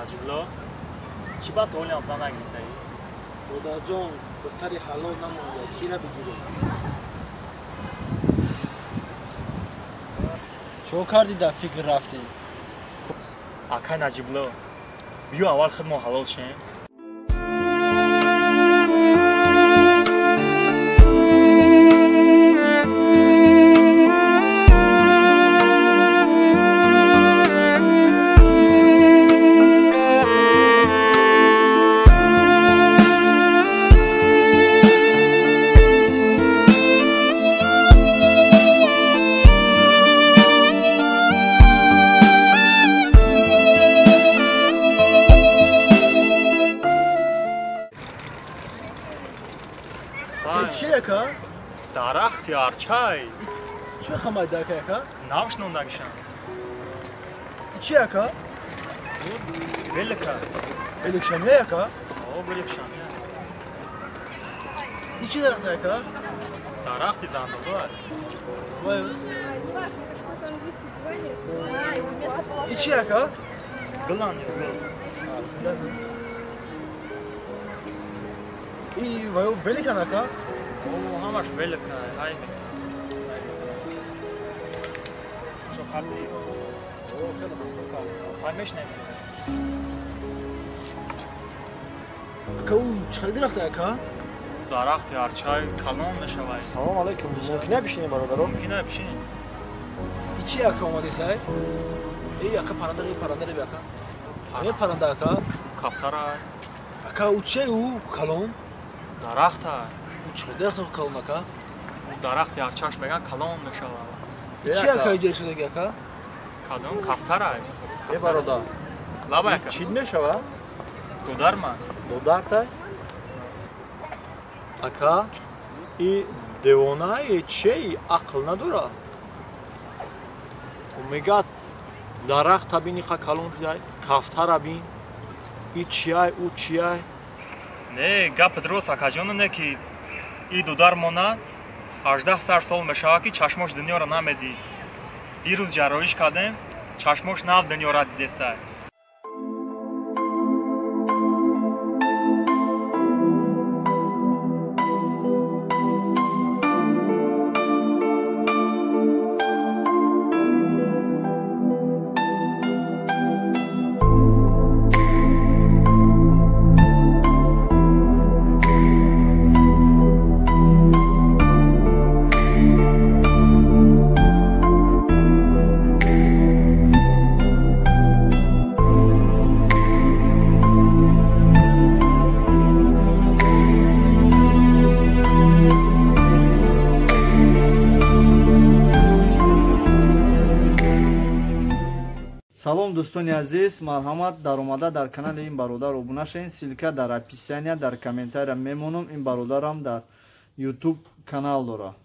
Наҷибло, чӣ ба то ҳолиам зан нагирифтаӣ? Додарҷон, духтари ҳалол намонда, кира бигирем? Чо кардӣ дар фикр рафтӣ? Акай Наҷибло, биё аввал худмо ҳалол шем. Дарахти арчай. Чӣ хамай дака яка? Нав шунондагишам. Чӣ яка? Белика. Беликшамя яка? О, беликшамя. И чӣ дарахт яка? Дарахти зандодор. И чӣ яка? Гулан ё гул. И ваё великан ака? Ҳамаш велика, ай мекунад. Чо хабри? Хай мешнавӣ? Ака, ӯ чӣ хел дарахт ака? Дарахти арчаи калон мешавад. Салом алайкум. Мумкина бишинем, бародаро? Мумкина бишинем. И чӣ ака омадесай? Эй, ака, паррандаре, паррандаре би ака. Аме парранда ака? Кафтара. Ака, ӯ чие ӯ калон? Дарахта. Чӣ дарахт калон ака? Дарахти арчаш меган калон мешавад. Чӣ ака иҷа шудаги ака? Калон кафтара. Э бародар. Лаба ака. Чӣ мешавад? Додар ман. Додартай? Ака, и девонае чие ақл надорад? Мегӯяд дарахта бин иқа калон шудай, кафтара бин. И чиай, ӯ чиай? Не, гапат рост акаҷон, не ки и дудар монад 18 сар сол мешавад ки чашмош дунёро намедид. Дирӯз ҷарроҳиш кардем, чашмош нав дунёро дидесай. Салом дӯстони азиз, марҳамат даромада дар канали ин бародар обуна шавед. Ссылка дар описания, дар комментария мемонам. Ин бародарам дар YouTube канал дорад.